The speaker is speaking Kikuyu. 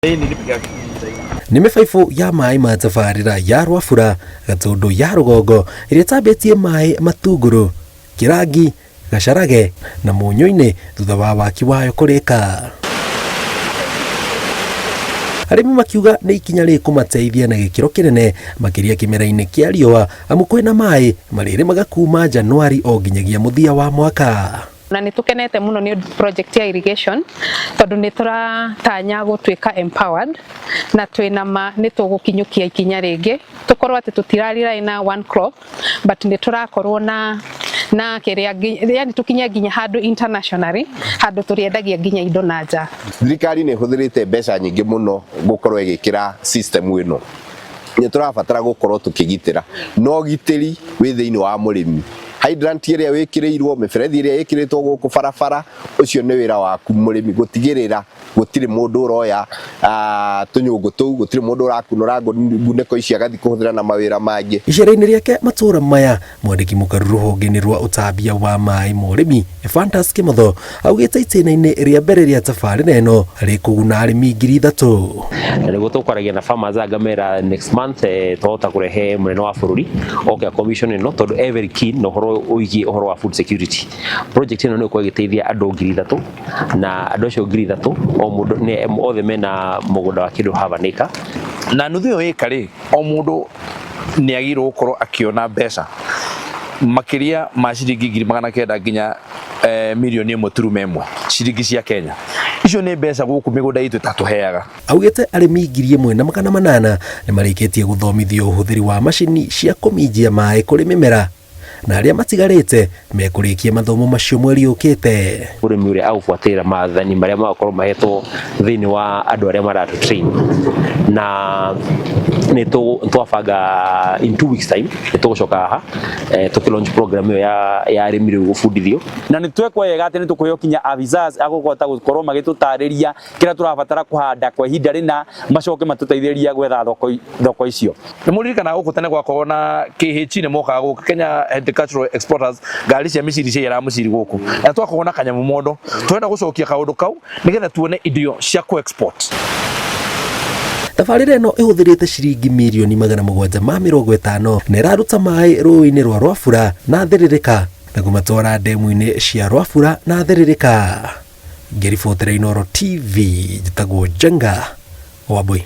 Nĩ mĩbaibũ ya maĩ ma tabarĩra ya Rwabura Gatũndũ ya rũgongo ĩrĩa ĩtambĩtie maĩ Matungũrũ, Kĩrangi, Gacarage na Mũnyũ-inĩ thutha wa waki wayo kũrĩka. Arĩmi makiuga nĩ ikinya rĩkũmateithia na gĩkĩro kĩnene makĩria kĩmera-inĩ kĩa riũa amu kwĩna maĩ marĩrĩmaga kuma Januari o nginyagia mũthia wa mwaka. Na nĩ tũkenete mũno nĩ project ya irrigation tondũ nĩ tũratanya gũtuĩka empowered na twĩna ma nĩ tũgũkinyũkia ikinya rĩngĩ tũkorwo atĩ tũtira rely na one crop but nĩ tũrakorwo na kĩrĩa, yani tũkinye nginya handũ internationally, handũ tũrĩendagia nginya indo na nja. Thirikari nĩ ĩhũthĩrĩte mbeca nyingĩ mũno gũkorwo ĩgĩkĩra system ĩno. Nĩ tũrabatara gũkorwo tũkĩgitĩra, na ũgitĩri wĩ thĩinĩ wa mũrĩmi. Hydrant ĩrĩa wĩkĩrĩirwo, mĩberethi ĩrĩa ĩkĩrĩtwo gũkũ barabara, ũcio nĩ wĩra waku mũrĩmi gũtigĩrĩra gũtirĩ mũndũ ũroya tũnyũngũ tũu, gũtirĩ mũndũ ũrakunũra ngunĩko ici agathiĩ kũhũthĩra na mawĩra mangĩ. Icera-inĩ rĩake matũra maya, mwandĩki mũkaru rũhonge-inĩ rwa ũtambia wa maĩ ma ũrĩmi Ephantus Kimotho augĩte itĩna-inĩ rĩa mbere rĩa tabarĩra ĩno rĩkũguna arĩmi 3,000. Na nĩguo tũkwaragia na farmers ngamera next month twahota kũrehe mũnene wa bũrũri oke a commission ĩno tondũ e very keen na ũhoro wĩgiĩ ũhoro wa food security. Project ĩno nĩ ĩgũkorwo ĩgĩteithia andũ 3,000, na andũ acio 3,000 o mũndũ nĩ othe mena mũgũnda wa kĩndũ half an acre. Na nuthu ĩyo ĩka rĩ, o mũndũ nĩ agĩrĩirwo gũkorwo akĩona mbeca makĩria ma ciringi 900,000 nginya 1.1 million ciringi cia Kenya. Icio nĩ mbeca gũkũ mĩgũnda itũ ĩtatũheaga. Augĩte arĩmi 1,800 nĩ marĩkĩtie gũthomithio ũhũthĩri wa macini cia kũminjia maĩ kũrĩ mĩmera, na arĩa matigarĩte mekũrĩkia mathomo macio mweri ũkĩte. Mũrĩmi ũrĩa agũbuatĩrĩra maathani marĩa magakorwo mahetwo thĩinĩ wa andũ arĩa maratũ train, na nĩ twabanga in 2 weeks time nĩ tũgũcoka haha tũkĩ launch program ĩyo ya arĩmi rĩu gũbundithio. Na nĩ twekwo wega atĩ nĩ tũkũheo kinya officers a gũkota gũkorwo magĩtũtarĩria kĩrĩa tũrabatara kũhanda kwa ihinda rĩna, macoke matũteithĩrĩrie gwetha thoko icio. Nĩ mũririkanaga gũkũ tene gwakoragwo na KHE, nĩ mokaga gũkũ, Kenya Horticultural Exporters, ngari cia mĩciri ciaiyaraga mũciri gũkũ, na twakoragwo na kanyamũ mondo. Tũrenda gũcokia kaũndũ kau nĩgetha tuone indo cia kũ export. Tabarĩra ĩno ĩhũthĩrĩte ciringi 750,000,000 na ĩraruta maĩ rũĩ-inĩ rwa Rwabura na Thĩrĩrĩka na kũmatwara ndemu-inĩ cia Rwabura na Thĩrĩrĩka. Ngĩribotera Inooro TV, njĩtagwo Njenga Wambui.